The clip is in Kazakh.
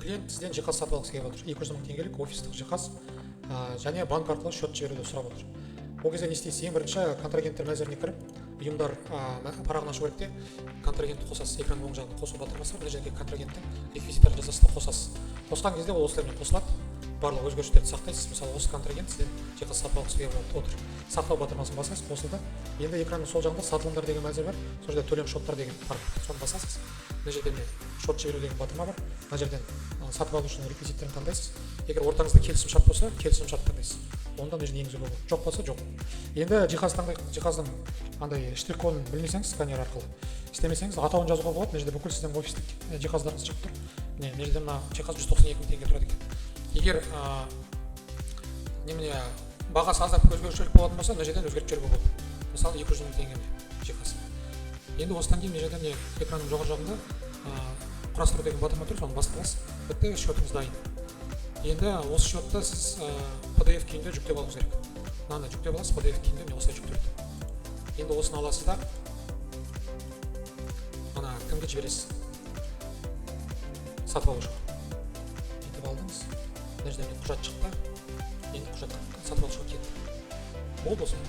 Клиент сізден жиһаз сатып алғысы келіп отыр, 200 000 теңгелік офистік жиһаз, және банк арқылы счет жіберуді сұрап отыр. Ол кезде не істейсіз? Ең бірінші контрагенттер мәзіріне кіріп, ұйымдар парағын ашу керек те, контрагентті қосасыз. Экранның оң жағында қосу батырмасы бар. Мына жерге контрагенттің реквизиттерін жазасыз да, қосасыз. Қосқан кезде ол осылармен қосылады. Барлық өзгерістерді сақтайсыз. Мысалы, осы контрагент сізден жиһаз сатып алғысы келіп отыр. Сақтау батырмасын басасыз, қосылды. Енді экранның сол жағында сатылымдар деген мәзір бар. Сол жерде төлем шоттар деген парақ, соны басасыз. Мына жерде, міне, шот жіберу деген батырма бар. Мына жерден сатып алушының реквизиттерін таңдайсыз. Егер ортаңызда келісім шарт болса, келісім шарт таңдайсыз, онда мына жерде енгізуге болады, жоқ болса, жоқ. Енді жиһаз таңдайық. Жиһаздың андай штрих кодын білмесеңіз, сканер арқылы істемесеңіз, атауын жазуға болады. Мына жерде бүкіл сіздің офистік жиһаздарыңыз шығып тұр. Міне, мына жерде мына жиһаз 192 000 теңге тұрады екен. Егер немене, бағасы аздап өзгешелік болатын болса, мына жерден өзгертіп жіберуге болады. Мысалы, 200 000 теңге, міне, жиһаз. Енді осыдан кейін мына жерде, міне, экранның жоғары жағында құрастыру деген батырма тұр, соны басып аласыз. Бітті, счетыңыз дайын. Енді осы счетты сіз PDF күйінде жүктеп алуыңыз керек. Мынаны жүктеп аласыз PDF күйінде, міне, осылай жүктелді. Енді осыны аласыз да, ана кімге жібересіз? Сатып алушыға. Бүйтіп алдыңыз, мына жерде, міне, құжат шықты. Енді құжат сатып алушыға кетті. Болды, осылай.